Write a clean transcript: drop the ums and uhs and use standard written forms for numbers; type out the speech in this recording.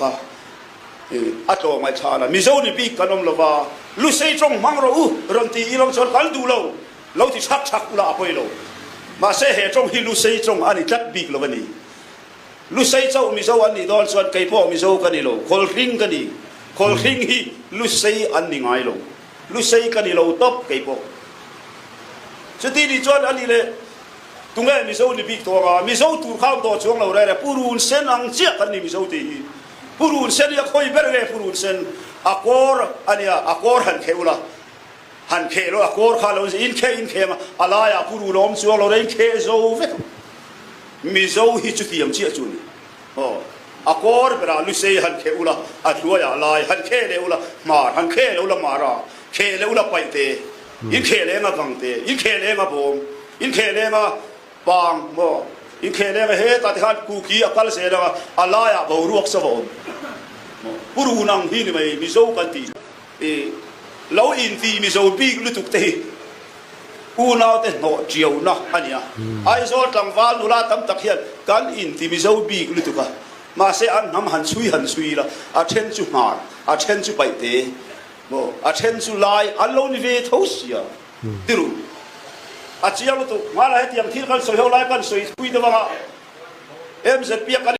kha a tlawmngaih thlana Mizo ni bik kan awm lova, Lusei tawng hmang rawh u rawn ti ilawng chuan kan duh lo, lo ti chhak chhak ula a pawi lo. Mahse he tawng hi Lusei tawng a ni tlat bik lo a ni. Lusei chauh Mizo an nih dawn chuan kei pawh Mizo ka ni lo, Khawlhring ka ni. Khawlhring hi Lusei an ni ngai lo. Lusei ka ni lo tawp kei pawh. Chuti nih chuan a ni le, tunge Mizo ni bik tawh anga? Mizo tur kha awm tawh chuang lo rere, Purun sen ang chiah kan ni Mizo tih hi. Purun sen hi a khawi ber nge Purun sen? A kawr a nia, a kawr han kheh ula, han kheh lo, a kawr kha lo in kheh in kheh ang a, a laiah Purun a awm chuang lo reng kheh zo vek ang. Mizo hi chutiang chiah chu a ni. Aw, a kawr berah Lusei han kheh ula, a hluaiah lai han kheh leh ula, hmar han kheh leh ula mara, kheh leh ula paihte, in kheh leh anga gangte, in kheh leh anga bawm, in kheh leh anga pang maw, in kheh leh anga hetah te khan kuki a kal zel anga a laiah boruak sava awm. Maw, purun ang hi ni mai Mizo kan tih. I lo inti Mizo bik lutuk te hi Unaute hnawh ṭiauna a ni a. Aizawl tlangval nula tam tak hian kan inti Mizo bik lutuk a, mahse an hnam han chhui han chhui ila, a then chu hnar, a then chu paihte maw, a then chu lai an lo ni ve tho sia ti ru. A chiang lutuk, hmanah hetiang thil kan sawi ho lai kan sawi thui deuh anga MZP a kan.